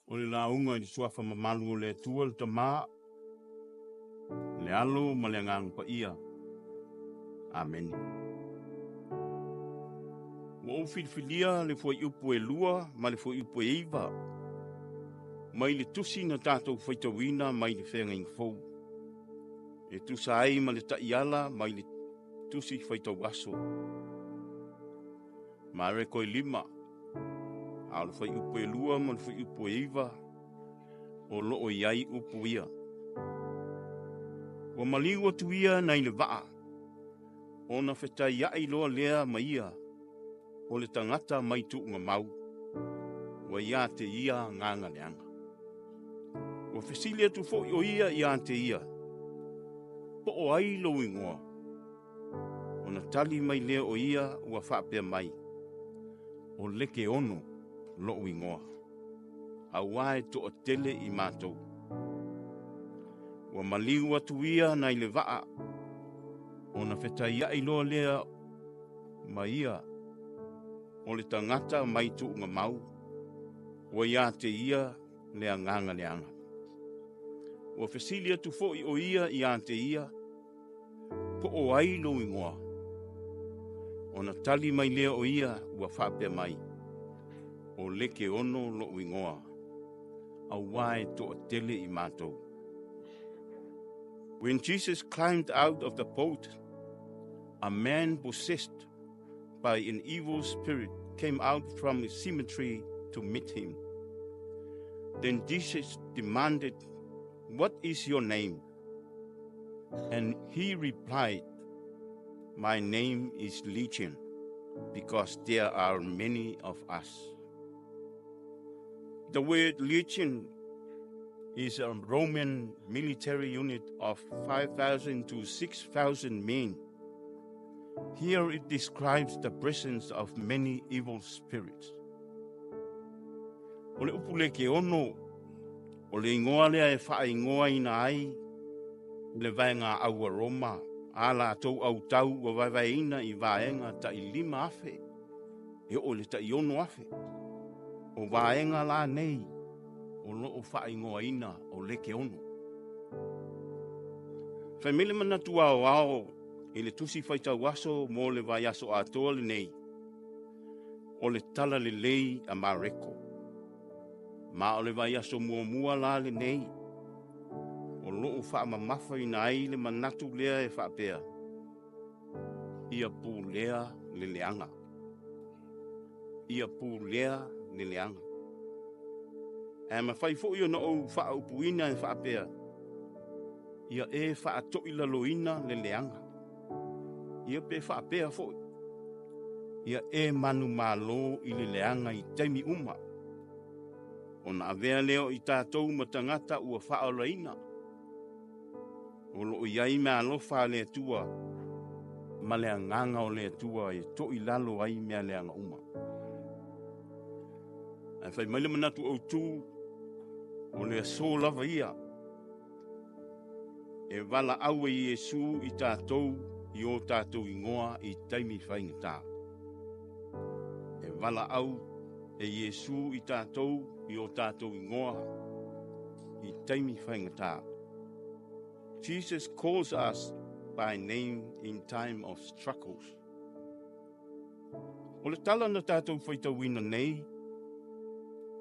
O le lauga i le suafa mamalu o le Atua le Tama, le Alo ma le Agaga Paia. Amene. Ua ou filifilia le fuaiupu e 2 ma le fuaiupu e 9 mai le tusi na tatou faitauina mai le Feagaiga Fou, e tusa ai ma le taiala mai le tusi faitau aso. Mareko e 5, a o le fuaiupu e 2 ma le fuaiupu e 9 o loo i ai upu ia. Ua maliu atu ia nai le vaa, ona fetaiai loa lea ma ia o le tagata mai tuugamau, ua ia te ia agaga leaga. Ua fesili atu foi o ia ia te ia, po o ai lou igoa? Ona tali mai lea o ia ua faapea mai, o Lekeono lou igoa, auā e toatele i matou. Ua maliu atu ia nai le vaa, ona fetaiai loa lea ma ia o le tagata mai tuugamau, ua ia te ia le agaga leaga. Ua fesili atu foi o ia ia te ia, po o ai lou igoa? Ona tali mai lea o ia ua faapea mai, o Lekeono lou igoa, auā e toatele i matou. When Jesus climbed out of the boat, a man possessed by an evil spirit came out from the cemetery to meet him. Then Jesus demanded, "What is your name?" And he replied, "My name is Legion, because there are many of us." The word legion is a Roman military unit of 5,000 to 6,000 men. Here it describes the presence of many evil spirits. O le upu lekeono, o le igoa lea e faaigoaina ai le vaega au a Roma, a latou autau ua vaevaeina i vaega tai 5,000, e oo i le tai 6,000. O vaega la nei, o loo faaigoaina o Lekeono. Fai mai le manatu aoao i le tusi faitau aso mo le vaiaso atoa lenei, o le tala lelei a Mareko. Ma o le vaiaso muamua la lenei, o loo faamamafaina ai le manatu lea e faapea, ia pulea le leaga. Ia pulea le leaga. Ae mafai foi ona ou faaupuina e faapea, ia e faatoilaloina le leaga. Ia pe faapea foi, ia e manumalo i le leaga i taimi uma. Ona avea lea o i tatou ma tagata ua faaolaina. O loo i ai meaalofa a le Atua ma le agaga o le Atua e toilalo ai mea leaga uma. Ae fai mai le manatu autu, o le aso lava ia, e valaau e Iesu i tatou i o tatou igoa i taimi faigata. E valaau e Iesu i tatou i o tatou igoa i taimi faigata. Jesus calls us by name in time of struggles. O le tala na tatou faitauina nei,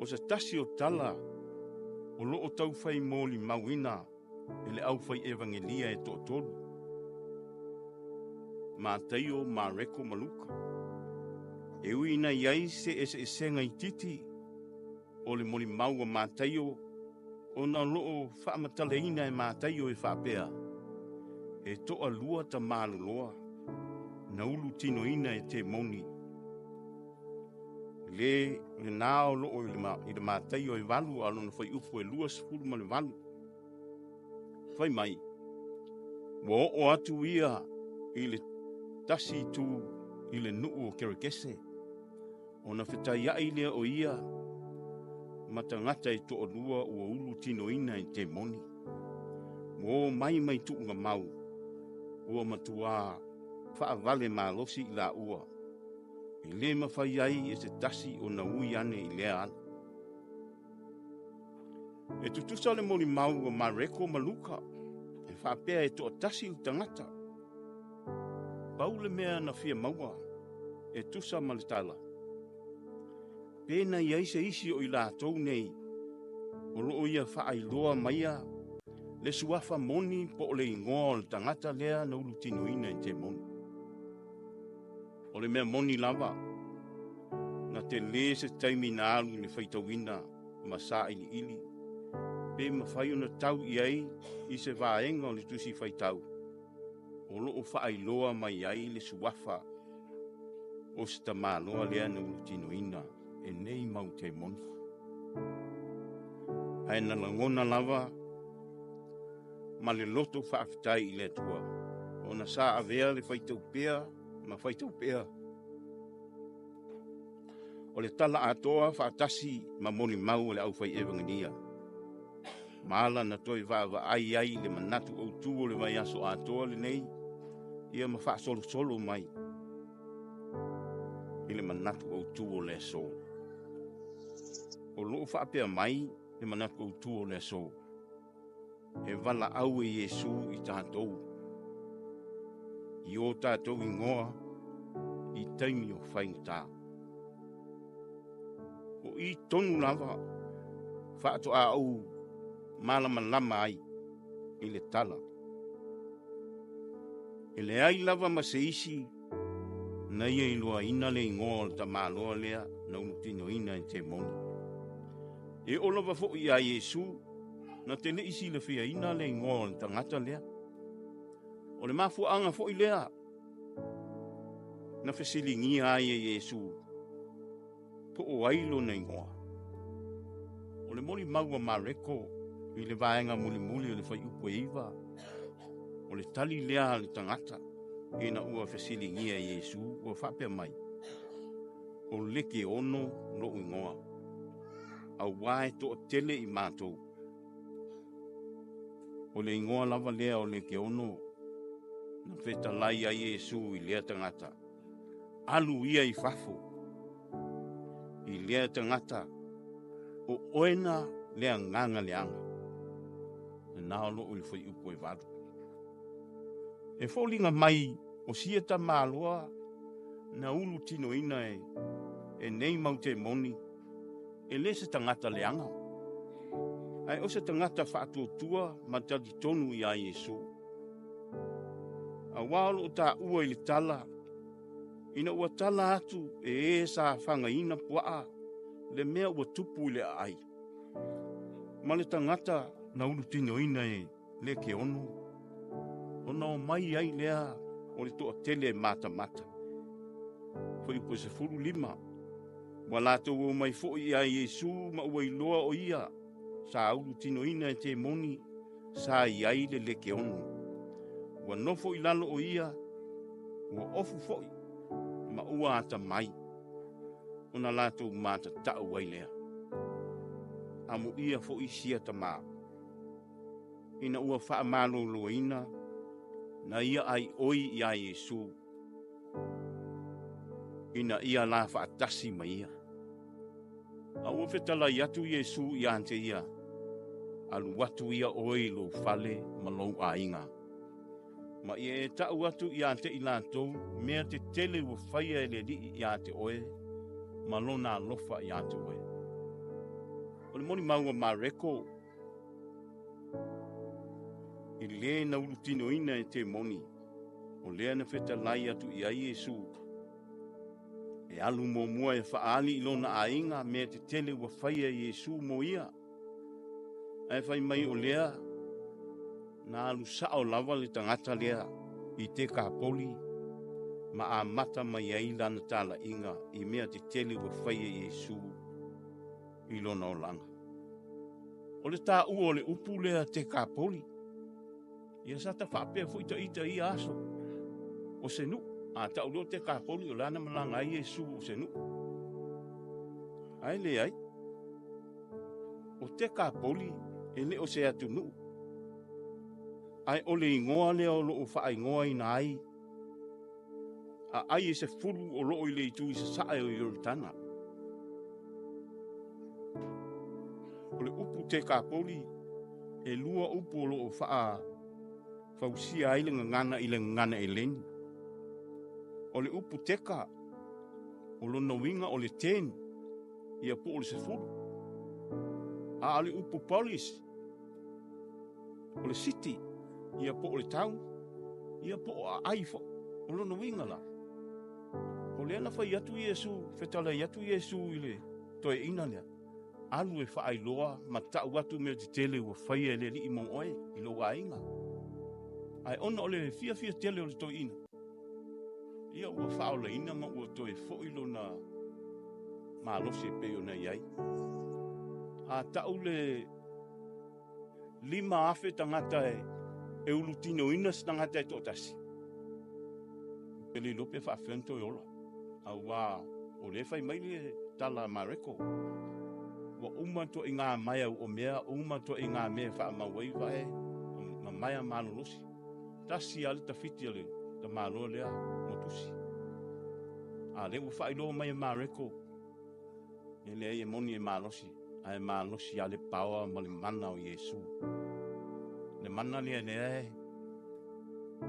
o se tasi o tala o loo taufai molimauina e le aufai evangelia e toatolu, Mataio, Mareko ma Luka. E ui ina i ai se eseesega itiiti o le molimau a Mataio, ona o loo faamatalaina e Mataio e faapea, e toalua tamaloloa na ulu tinoina e temoni. Le lena o loo i le Mataio e 8 a lona fuaiupu e 28. Fai mai, ua oo atu ia i le tasi itu i le nuu o Kerekese, ona fetaiai lea o ia ma tagata e toalua ua ulu tinoina e temoni. Ua o mai mai tuugamau, ua matua faavale malosi i laua, e le mafai ai e se tasi ona ui ane i lea ala. E tutusa le molimau o Mareko ma Luka, e faapea e toatasi le tagata. Pau le mea na fia maua e tusa ma le tala, pe na i ai se isi o i latou nei o loo ia faailoa maia le suafa moni po o le igoa o le tagata lea na ulutinoina e temoni. O le mea moni lava, na tele se taimi na alu i le faitauina ma sailiili, pe mafai ona tau i ai i se vaega o le tusi faitau o loo faailoa mai ai le suafa o se tamaloa lea na ulutinoina e nei mau temoni. Ae na lagona lava ma le loto faafetai i le Atua, ona sa avea le faitau pea ma faitau pea o le tala atoa faatasi ma molimau o le aufai evangenia. Ma ala na toe vaavaai ai le manatu autu o le vaiaso atoa lenei, ia ma faasolosolo mai i le manatu autu o le aso. O loo faapea mai le manatu autu o le aso, e valaau e Iesu i tatou, i o tatou igoa i taimi o faigata. O i tonu lava faatoa ou malamalama ai i le tala. E leai lava ma se isi na ia iloaina le igoa o le tamaloa lea na ulutinoina e temoni. E oo lava foi ia Iesu na te le i silafiaina le igoa o le tagata lea. O le mafuaaga foi lea na fesiligia ai e Iesu po o ai lona igoa. O le molimau a Mareko i le vaega mulimuli o le fuaiupu e 9, o le tali lea a le tagata ina ua fesiligia e Iesu, ua faapea mai, o Lekeono lou igoa, auā e toatele i matou. O le igoa lava lea o Lekeono na fetalai ai Iesu i lea tagata. Alu ia i fafo i lea tagata, o oena le agaga leaga. Lena o loo i le fuaiupu e 8. E foliga mai o sia tamaloa na ulu tinoina e nei mau temoni, e le se tagata leaga, ae o se tagata faatuatua ma talitonu ia Iesu. Auā o loo taua i le tala, ina ua tala atu e e sa fagaina puaa le mea ua tupu i le aai, ma le tagata na ulutinoina e Lekeono, ona o mai ai lea o le toatele matamata. Fuaiupu e 15, ua latou o mai foi ia Iesu ma ua iloa o ia sa ulutinoina e temoni sa i ai le Lekeono. Ua nofo i lalo o ia, ua ofu foi ma ua atamai, ona latou matatau ai lea. Amuia foi sia tamā, ina ua faamaloloina na ia ai oi ia Iesu, ina ia la faatasi ma ia. A ua fetalai atu Iesu ia te ia, alu atu ia oe i lou fale ma lou aiga. Ma ia e tau atu ia te i latou mea tetele ua faia e le Alii ia te oe, ma lona alofa ia te oe. O le molimau a Mareko i le na ulutinoina e temoni, o lea na fetalai atu i ai Iesu, e alu muamua e faali i lona aiga mea tetele ua faia e Iesu mo ia. Ae fai mai o lea na alu sao lava le tagata lea i Tekapoli ma amata mai ai lana talaiga i mea tetele ua faia e Iesu i lona olaga. O le taua o le upu lea Tekapoli, ia sa ta faapea foi taita ia aso o se nuu. A tau lea o Tekapoli o le ana malaga ai Iesu o se nuu. Ae leai, o Tekapoli e le o se atunuu, ae o le igoa lea o loo faaigoaina ai a ai e 10 o loo i le itu i sasae o Ioritana. O le upu Tekapoli, e lua upu o lo o faafausia ai le gagana i le gagana Eleni. O le upu teka, o lona uiga o le 10, ia po o le 10. A o le upu polis, o le city, ia po o le town, ia po o aai foi. O lona uiga la, o lea na fai atu Iesu, fetalai atu Iesu i le toeaina lea, alu e faailoa ma tau atu mea tetele ua faia e le Alii mo oe i lou aiga. Ae ona o le fiafia tele o le toeaina, ia ua faaolaina ma ua toe foi lona malosi e pei ona i ai. A tau le 5,000 tagata e ulutinoina se tagata e toatasi, e le iloa pe faafefea ona toe ola. Auā o lea e fai mai le tala a Mareko, ua uma ituaiga maea uomea, uma ituaiga mea e faamau ai vae ma maea malolosi. Tasi lava le tafiti a le tamaloa lea motusi. A lea ua faailoa mai e Mareko, e leai e moni e malosi, ae malosi lava le paoa ma le mana o Iesu. Le mana lea lea e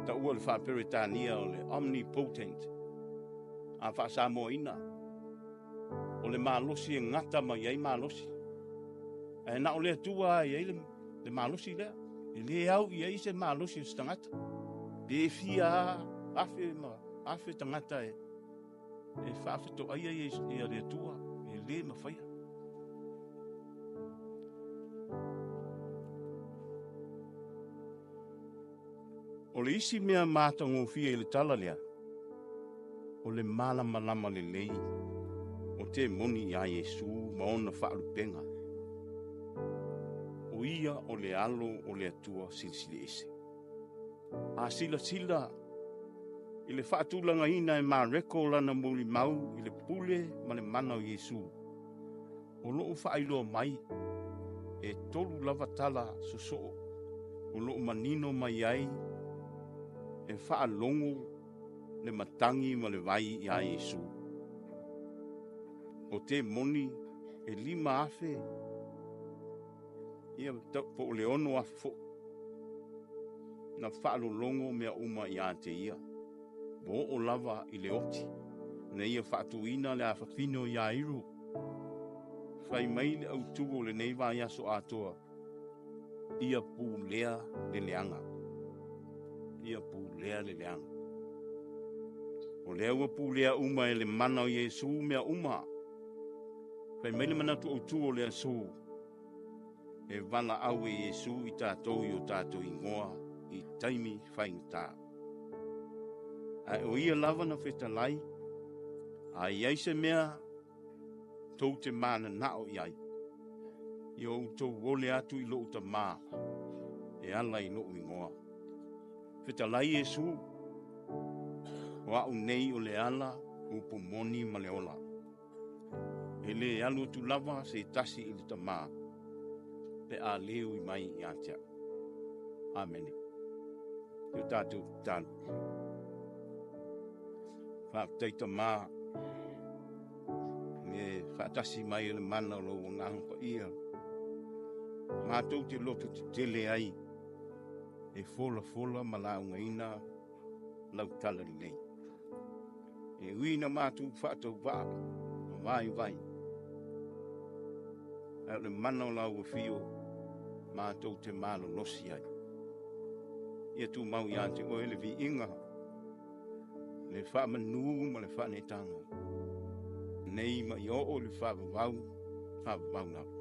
taua le faa-Peretania o le omnipotent, a faa-Samoaina, o le malosi e gata mai ai malosi. Ae na o le Atua lava e i ai le malosi lea. E le au i ai se malosi o se tagata. Pe fia afe ma afe tagata e faafetoaia ia le Atua, e le mafaia. O le isi mea matagofie i le tala lea, o le malamalama lelei o te moni ia Iesu ma ona faalupega. O ia o le alo o le Atua silisili ese. A silasila i le faatulagaina e Mareko lana mulimau i le pule ma le mana o Iesu, o loo faailoa mai e tolu lava tala sosoo o loo manino mai ai e faalogo le matagi ma le vai ia Iesu. O te moni e 5,000, ia po o le 6,000 foi, na faalologo mea uma ia te ia. Ua oo lava i le oti, na ia faatuina le afafine o Iairu. Fai mai le autu o lenei vaiaso atoa, ia pulea le leaga. Ia pulea le leaga. O lea ua pulea uma e le mana o Iesu mea uma. Fai mai le manatu autu o le aso, e valaau e Iesu i tatou i o tatou ingoa i taimi faigata. Ae o ia lava na fetalai, a i ai se mea tou te mananao i ai, ia outou ole atu i lou tamā, e ala i lou ingoa. Fetalai Iesu, o au nei o le ala, upu moni ma le ola. E le alu atu lava se tasi i le tamā, pe a le ui mai ia te au. Amene. Te o tātou tatalo. Faafetai tamā, me faatasi mai e le mana o lou agaga paia. Mātou te loto tetele ai, e folafola ma laugaina lau tala lelei. E ui na mātou faatauvaa, ma vai vai. Ae o le mana o lau afio, mātou te malolosi ai. Ia tumau ia te oe le viiga, le faamanu ma le faanetaga. Nei ma i oo le faavavau, faavavau lava.